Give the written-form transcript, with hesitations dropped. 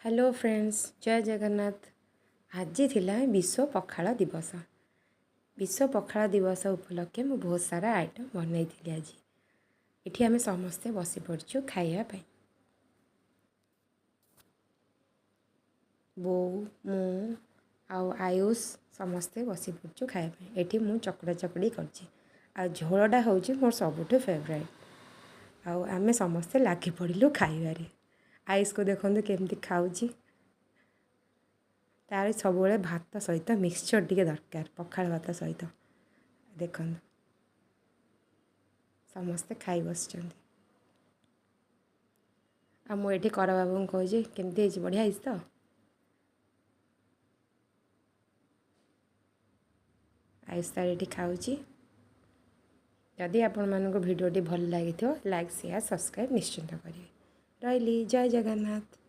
Hello friends, ଜୟ ଜଗନ୍ନାଥ। ଆଜି ଥିଲା ବିଶ୍ୱ ପଖାଳ ଦିବସ। ବିଶ୍ୱ ପଖାଳ ଦିବସ ଉପଲକ୍ଷେ ମୁଁ ବହୁତ ସାରା ଆଇଟମ୍ ବନେଇଥିଲି ଆଜି। ଏଠି ଆମେ ସମସ୍ତେ ବସି ପଡ଼ିଛୁ ଖାଇବା ପାଇଁ। ବୋଉ, ମୁଁ ଆଉ ଆୟୁଷ ସମସ୍ତେ ବସି ପଡ଼ିଛୁ ଖାଇବା ପାଇଁ। ଏଠି ମୁଁ ଚକଡ଼ା ଚକଡ଼ି କରିଛି ଆଉ ଝୋଳଟା ହେଉଛି ମୋର ସବୁଠୁ ଫେଭରାଇଟ୍। ଆଉ ଆମେ ସମସ୍ତେ ଲାଗି ପଡ଼ିଲୁ ଖାଇବାରେ। ଆୟୁଷକୁ ଦେଖନ୍ତୁ କେମିତି ଖାଉଛି। ତାର ସବୁବେଳେ ଭାତ ସହିତ ମିକ୍ସଚର୍ ଟିକେ ଦରକାର, ପଖାଳ ଭାତ ସହିତ। ଦେଖନ୍ତୁ, ସମସ୍ତେ ଖାଇ ବସିଛନ୍ତି ଆଉ ମୁଁ ଏଠି କରବାବୁଙ୍କୁ କହୁଛି, କେମିତି ହେଇଛି? ବଢ଼ିଆ ହେଇଛି ତ? ଆୟୁଷ ତାର ଏଠି ଖାଉଛି। ଯଦି ଆପଣମାନଙ୍କୁ ଭିଡ଼ିଓଟି ଭଲ ଲାଗିଥିବ, ଲାଇକ୍, ସେୟାର, ସବସ୍କ୍ରାଇବ୍ ନିଶ୍ଚିନ୍ତ କରିବେ। ରହିଲି, ଜୟ ଜଗନ୍ନାଥ।